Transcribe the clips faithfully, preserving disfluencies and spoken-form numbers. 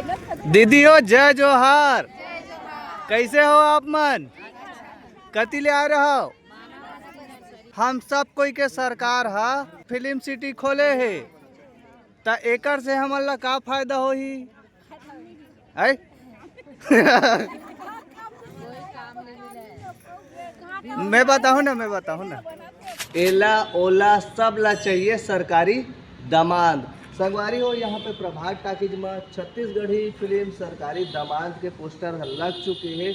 दीदी हो, जय जोहार। कैसे हो आप मन? कति ले आए रहो? हम सब कोई के सरकार हा फिल्म सिटी खोले हे, त एकर से हमन ला का फायदा होही? है? मैं बताहूँ ना, मैं बताहूँ ना। एला ओला सब ला चाहिए सरकारी दमांद। संगवारी हो, यहाँ पे प्रभात टाकीज में छत्तीसगढ़ी फिल्म सरकारी दमांद के पोस्टर ह लग चुके हे।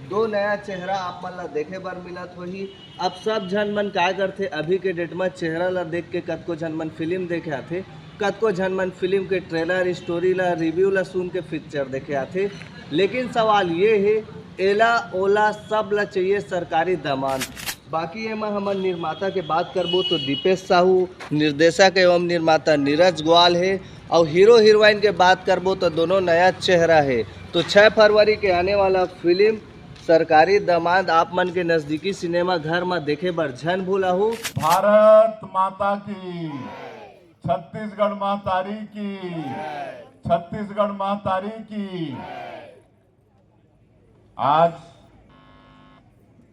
दो नया चेहरा आप मन ला देखे बर मिलत होही। अब सब झन मन काय करथे, अभी के डेट में चेहरा ला देख के कतको झन मन फिल्म देखे आथे, कतको झन मन फिल्म के ट्रेलर, स्टोरी ला, रिव्यू ला सुन के पिक्चर देखे आथे। लेकिन सवाल ये हे, एला ओला सब ला चाहिए सरकारी दमांद। बाकी एमा हमन निर्माता के बात करबो तो दीपेश साहू, निर्देशक एवं निर्माता नीरज ग्वाल हे, और हीरो हीरोइन के बात करबो तो दोनों नया चेहरा हे। तो छह फरवरी के आने वाला फिल्म सरकारी दमांद आप मन के नजदीकी सिनेमा घर म देखे बर झन भूलहू। भारत माता की, छत्तीसगढ़ महतारी की, छत्तीसगढ़ महतारी की। आज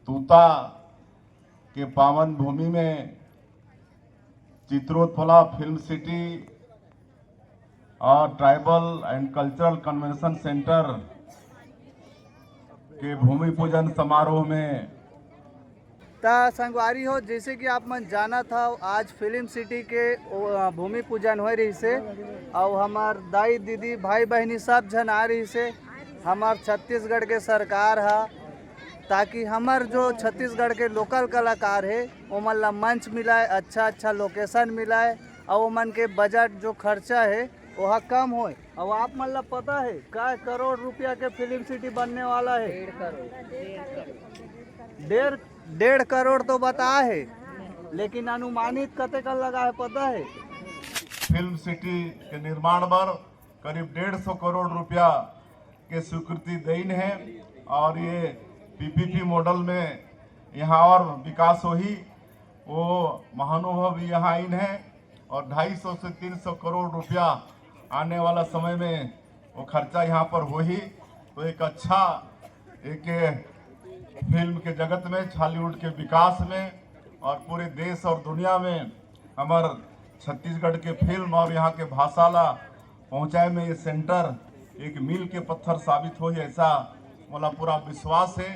तूता के पावन भूमि में चित्रोत्पला फिल्म सिटी और tribal and cultural convention centre के भूमि पूजन समारोह में त संगवारी हो, जैसे कि आप मन जानत हव, आज फिल्म सिटी के ओ, अ, भूमि पूजन होए रहिसे, अउ हमर दाई दीदी भाई बहिनी सब झन आए रहिसे। हमर छत्तीसगढ़ के सरकार ह, ताकि हमर जो छत्तीसगढ़ के लोकल कलाकार हे, ओमन ला मंच मिलाए, अच्छा अच्छा लोकेशन मिलाए, अउ ओमन के बजट जो खर्चा हे, ओहा कम होए। अउ आप मन ला पता हे, का करोड़ रुपया के फिल्म सिटी बनने वाला हे? डेढ़, डेढ़ करोड़ तो बताए हे, लेकिन अनुमानित कतेक लगा हे, पता हे? फिल्म सिटी के निर्माण बर करीब डेढ़ सौ करोड़ रुपया के स्वीकृति देन हे, और ये पीपीपी मॉडल में यहाँ और विकास होही। वो महानुभव भी यहाँ आइन हे और ढाई सौ से तीन सौ करोड़ रुपया आने वाला समय में वो खर्चा यहाँ पर होही। तो एक अच्छा, एक फिल्म के जगत में, छॉलीवुड के विकास में और पूरे देश और दुनिया में हमर छत्तीसगढ़ के फिल्म और यहाँ के भाषा ला पहुँचाए में ये सेंटर एक मील के पत्थर साबित होही, ऐसा मोला पूरा विश्वास हे।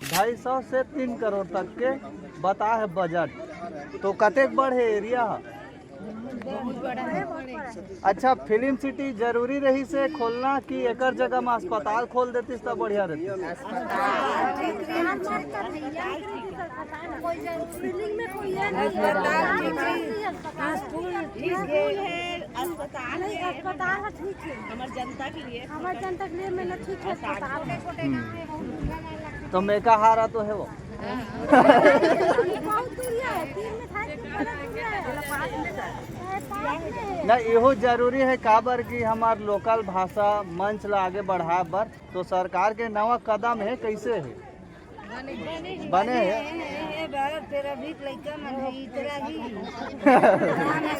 ढाई सौ से तीन करोड़ तक के बता हे बजट, तो कतेक बड़ हे एरिया ह? अच्छा, फिल्म सिटी जरूरी रहिसे खोलना कि एकर जगह म अस्पताल खोल देतिस त बढ़िया रहितिस? कोई जरूरी नहीं है। अस्पताल ठीक है। स्कूल ठीक है। अस्पताल नहीं, है। अस्पताल है, ठीक है। हमार जनता के लिए। हमार जनता के लिए मैंने ठीक है अस्पताल। हम्म। तो मेका हारा तो है वो। बहुत दूरिया है, तीन में था कि बड़ा दूरिया है। पास में है। ना, इहो जरूरी है, काबर कि हमार लोकल भाषा मंच ला आगे बढ़ाए बर, तो सरकार के नवा कदम है, कैसे है? बने हे। ए, ए, बारह तेरह भी लइका मन हे, इतरा ही।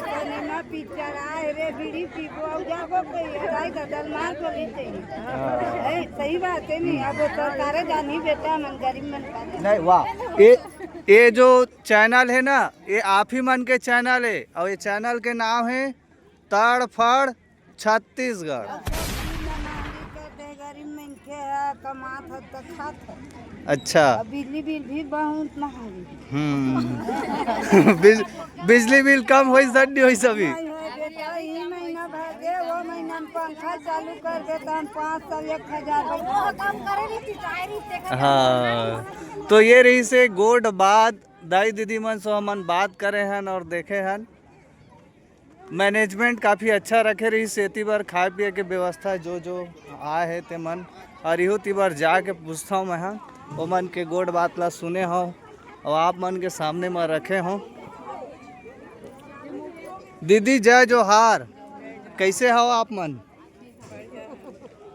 सिनेमा पिक्चर आए रे, बीड़ी पीबो, अउ जाबो कोई, अढ़ाई का दलमार को लेते हैं। हाँ। ए, सही बात है नहीं, अब सरकारे जानी बेटा मन, गरीब मन का। नहीं, वाह। ये, ये जो चैनल है ना, ये आप ही मन के चैनल है, और ये चैनल के नाम है तड़फड़ छत्तीसगढ़। गरीब मनखे ह, कमात ह त खात ह। अच्छा। अब बिजली बिल भी बहुत महंगी। हम्म। बिज-, बिजली बिल कम होइस, दड्डी होइस अभी। नहीं होय बेटा, ई महीना भर दे, वो महीना में पंखा चालू कर दे, त हम पाँच सौ, एक हजार बैठा। हाँ, तो ये रहिसे गोठ बात, दाई दीदी मन सो हमन बात करे हन और देखे हन। मैनेजमेंट काफ़ी अच्छा रखे रहिस, एती बर खाए पिए के व्यवस्था जो जो आए हे ते मन। और इहू ती बर जाके पूछथव मैं ह, ओमन के गोठ बात ला सुने हव और आप मन के सामने म रखे हव। दीदी जय जोहार, कैसे हव आप मन?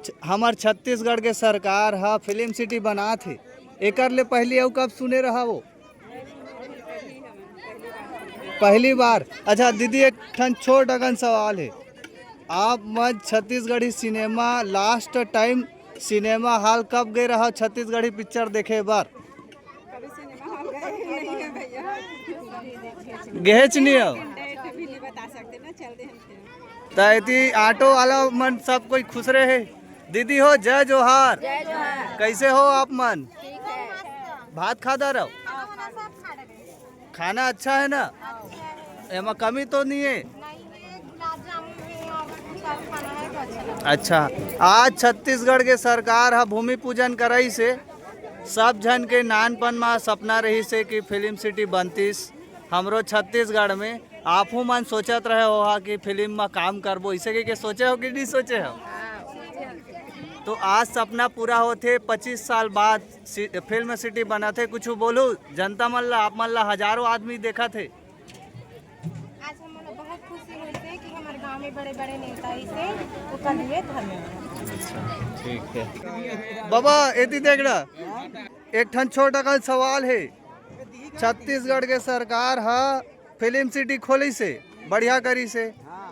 छ-, हमर छत्तीसगढ़ के सरकार ह फिल्म सिटी बनात हे, एकर ले पहली अउ कब सुने रहा वो? पहली बार। अच्छा दीदी, एक ठन छोट अकन सवाल हे, आप मन Chhattisgarhi cinema last time cinema hall कब गए रहो छत्तीसगढ़ी पिक्चर देखे बर? कभी सिनेमा हॉल गए ही नहीं है भैया। गेच नहीं हो। डेट भी नहीं बता सकते ना, चलते हैं फिर। त एती ऑटो वाला मन सब कोई खुश रहे। दीदी हो, जय जोहार। जय जोहार। कैसे हो आप मन? ठीक है। भात खादा रहो? खाना अच्छा है ना? एमा कमी तो नहीं है? अच्छा, आज छत्तीसगढ़ के सरकार ह भूमि पूजन कराइस हे। सब झन के नानपन म सपना रहिस हे कि फिल्म सिटी बनतिस हमरो छत्तीसगढ़ में। आपहू मन सोचत रहे होहा कि फिल्म म काम करबो, इसे के, के सोचे हो कि नहीं सोचे हो? तो आज सपना पूरा होथे, पच्चीस साल बाद सि-, फिल्म सिटी बनत हे। कुछ बोलू जनता मन ला, आप मन ला हजारों आदमी देखत हे। आज हमन ला बहुत खुशी होइस हे कि हमर गांव में बड़े बड़े नेता आइस हे, ओकर लिए धन्यवाद। ठीक है बाबा, एती देख ना, एक ठन छोटा कन सवाल है। छत्तीसगढ़ के सरकार ह फिल्म सिटी खोलिस हे, बढ़िया करिस हे।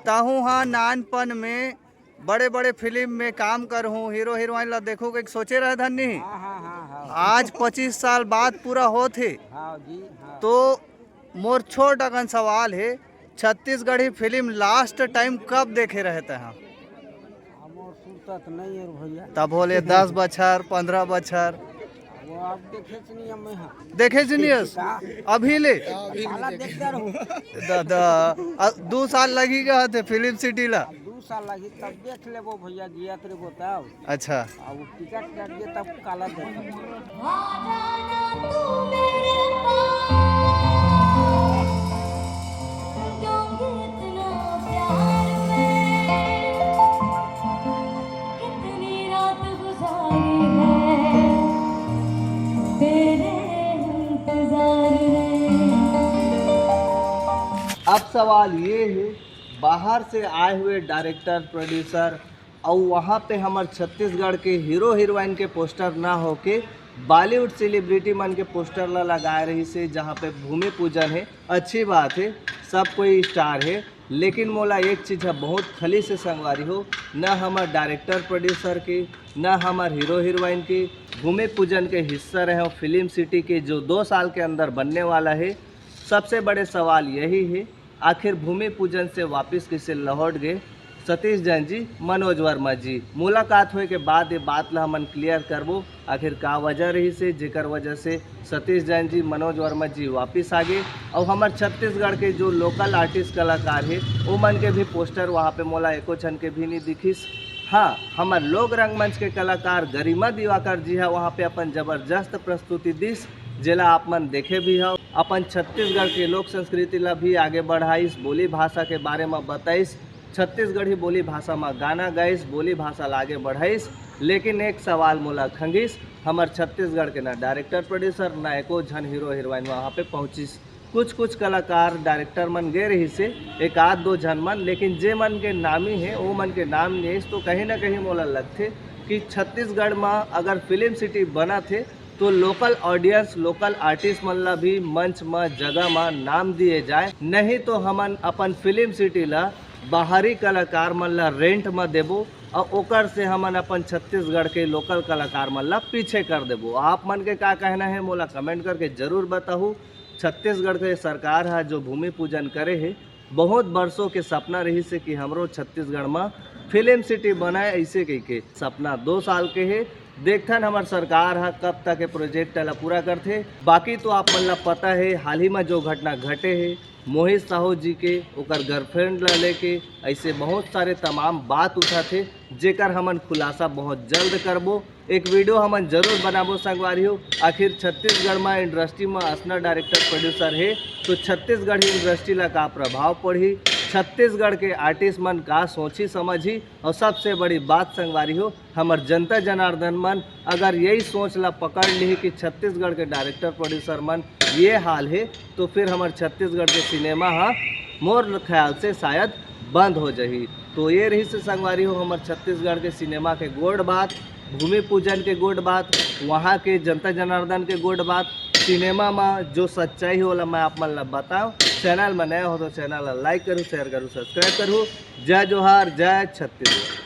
ताहू ह नानपन में बड़े बड़े फिल्म में काम करहूँ, हीरो हीरोइन ला देखहूँ कहिके सोचे रहे धन नहीं। हाँ हाँ हाँ हाँ आज पच्चीस साल बाद पूरा होत हे। हाँ जी हाँ। तो मोर छोट अकन सवाल हे, छत्तीसगढ़ी फिल्म लास्ट टाइम कब देखे रहे तैं? हमर सुरता तो नहीं है भैया। तब होले दस बछर, पन्द्रह बछर। वो आप देखे से नहीं हम यहाँ। देखे से नहीं हस? अभी ले? काला देखते रहूँ। दादा, आ, दू साल लगी गया थे फिल्म सिटी ला। दू साल लगी तब देख लेबो भैया, जियत रे बताओ। अच्छा। अब टिकट कट गए तब काला देख। अब सवाल ये है, बाहर से आए हुए डायरेक्टर, प्रोड्यूसर, और वहाँ पे हमारे छत्तीसगढ़ के हीरो हीरोइन के पोस्टर ना होके बॉलीवुड सेलिब्रिटी मन के पोस्टर ला लगाए रहिस हे, जहाँ पे भूमि पूजन है। अच्छी बात है, सब कोई स्टार है, लेकिन मोला एक चीज़ है बहुत खली से संगवारी हो, न हमार डायरेक्टर प्रोड्यूसर के, न हमार हीरो हीरोइन के भूमि पूजन के हिस्सा रहे हो। फिल्म सिटी के जो दो साल के अंदर बनने वाला है, सबसे बड़े सवाल यही है, आखिर भूमि पूजन से वापस कैसे लौट गए सतीश जैन जी, मनोज वर्मा जी? मुलाकात होए के बाद ये बात ला हमन क्लियर करबो, आखिर का वजह रहिस हे जेकर वजह से सतीश जैन जी, मनोज वर्मा जी वापस आ गए। और हमार छत्तीसगढ़ के जो लोकल आर्टिस्ट कलाकार है, वो मन के भी पोस्टर वहाँ पे मोला एको झन के भी नहीं दिखिस। हाँ, हमार लोक रंगमंच के कलाकार गरिमा दिवाकर जी है वहाँ पे अपन जबरदस्त प्रस्तुति दिस, जेला आप मन देखे भी हो। अपन छत्तीसगढ़ के लोक संस्कृति ला भी आगे बढ़ाइस, बोली भाषा के बारे में बताइस, छत्तीसगढ़ी बोली भाषा में गाना गाइस, बोली भाषा ला आगे बढ़ाइस। लेकिन एक सवाल मोला खंगिस, हमर छत्तीसगढ़ के ना डायरेक्टर प्रोड्यूसर, ना एको झन हीरो हीरोइन वहाँ पे पहुँचिस। कुछ कुछ कलाकार डायरेक्टर मन गए रहिस हे, एक आध दो झन मन, लेकिन जे मन के नामी है, वो मन के नाम नहीं है। तो कहीं ना कहीं मोला लगथे कि छत्तीसगढ़ में अगर फिल्म सिटी बनत हे, तो लोकल ऑडियंस, लोकल आर्टिस्ट मन ला भी मंच म, जगह म नाम दिए जाए, नहीं तो हमन अपन फिल्म सिटी ला बाहरी कलाकार मन ला रेंट म देबो और ओकर से हमन अपन छत्तीसगढ़ के लोकल कलाकार मन ला पीछे कर देबो। आप मन के का कहना है, मोला कमेंट करके जरूर बताहू। छत्तीसगढ़ के सरकार ह जो भूमि पूजन करे हे, बहुत बरसों के सपना रहिस हे कि हमरो छत्तीसगढ़ म फिल्म सिटी बनाए, ऐसे कहिके सपना दो साल के हे। देखथन हमर सरकार ह कब तक ये प्रोजेक्ट ला पूरा करथे। बाकी तो आप मन ला पता है, हाल ही में जो घटना घटे हे मोहित साहू जी के, ओकर गर्लफ्रेंड ला लेके, ऐसे बहुत सारे तमाम बात उठत हे, जेकर हमन खुलासा बहुत जल्द करबो। एक वीडियो हमन जरूर बनाबो संगवारी हो। आखिर छत्तीसगढ़ में इंडस्ट्री में असना डायरेक्टर प्रोड्यूसर हे, तो छत्तीसगढ़ी इंडस्ट्री ला का प्रभाव पड़ही, छत्तीसगढ़ के आर्टिस्ट मन का सोची समझी, और सबसे बड़ी बात संगवारी हो, हमर जनता जनार्दन मन अगर यही सोच ला पकड़ लिही कि छत्तीसगढ़ के डायरेक्टर प्रोड्यूसर मन ये हाल हे, तो फिर हमर छत्तीसगढ़ के सिनेमा ह मोर ख्याल से शायद बंद हो जाही। तो ये रहिस हे संगवारी हो हमर छत्तीसगढ़ के सिनेमा के गोठ बात, भूमि पूजन के गोठ बात, वहाँ के जनता जनार्दन के गोठ बात। सिनेमा में जो सच्चाई हे ओला मैं आप मन ला बताओ, चैनल में नया हो तो चैनल ला लाइक करू, शेयर करू, सब्सक्राइब करू। जय जोहार, जय छत्तीसगढ़।